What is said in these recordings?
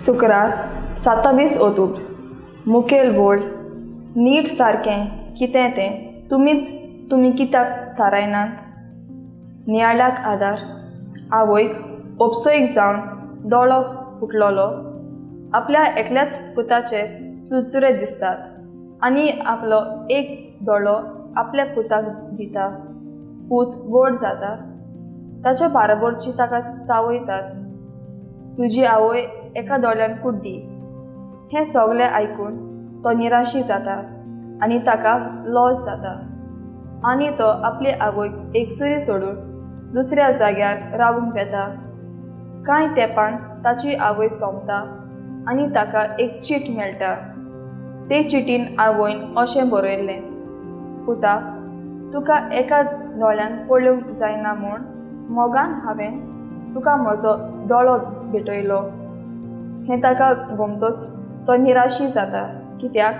शुक्रार 27 ओतूब. मुखेल बोर्ड नीट सारकें कितें तें तुमीच तुमी कित्याक थारायनात? नियाळाक आदार. आवयक ओपसोयक जावन दोळो फुटलोलो आपल्या एकल्याच पुताचे चुरचुरे दिसतात आनी आपलो एक दोळो आपल्या पुताक दिता. पूत व्हड जाता, ताच्या बाराबोरची ताका चावयतात, तुजी आवय एका दोळ्यान कुड्डी. हें सगळें आयकून तो निराशी जाता आनी ताका लॉस जाता आनी तो आपले आवयक एकसुरी सोडून दुसऱ्या जाग्यार रावूंक वेता. कांय तेंपान ताची आवय सोंपता आनी ताका एक चीट मेळटा. ते चिटीन आवयन अशें बरयल्लें, पुता, तुका एका दोळ्यान पळोवंक जायना म्हूण मोगान हांवें तुका म्हजो दोळो भेटयलो. हें ताका गोमतोच तो निराशी जाता, कित्याक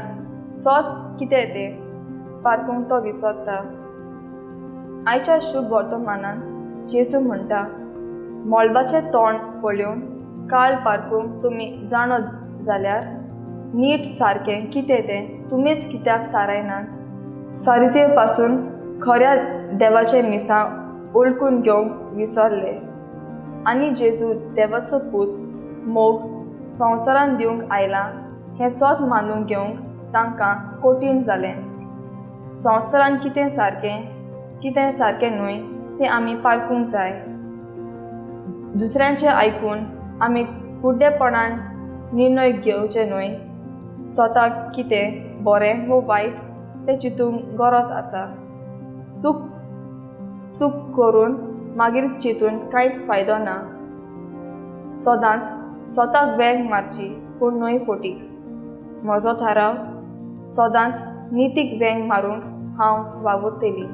सोत कितें तें पारखूंक तो विसरता. आयच्या शुभ वर्तमानान जेजू म्हणटा, मळबाचें तोंड पळोवन काळ पारखूंक तुमी जाणत जाल्यार नीट सारकें कितें तें तुमीच कित्याक थारायनात? फारिजे पासून खऱ्या देवाचें मिसां वळखून घेवंक विसरले आनी जेजू देवाचो पूत मोग संवसारान दिवंक आयला हें सोत मानून घेवंक तांकां कठीण जालें. संवसारान कितें सारकें कितें सारकें न्हय तें आमी पारखूंक जाय. दुसऱ्यांचें आयकून आमी कुड्डेपणान निर्णय घेवचे न्हय. स्वताक कितें बरें वो वायट तें चिंतूंक गरज आसा. चूक चूक करून मागीर चिंतून कांयच फायदो ना. सदांच स्वताक वेंग मारची, पूण न्हय फोटीक. म्हजो थाराव, सदांच नितीक वेंग मारूंक हांव वावुरतली.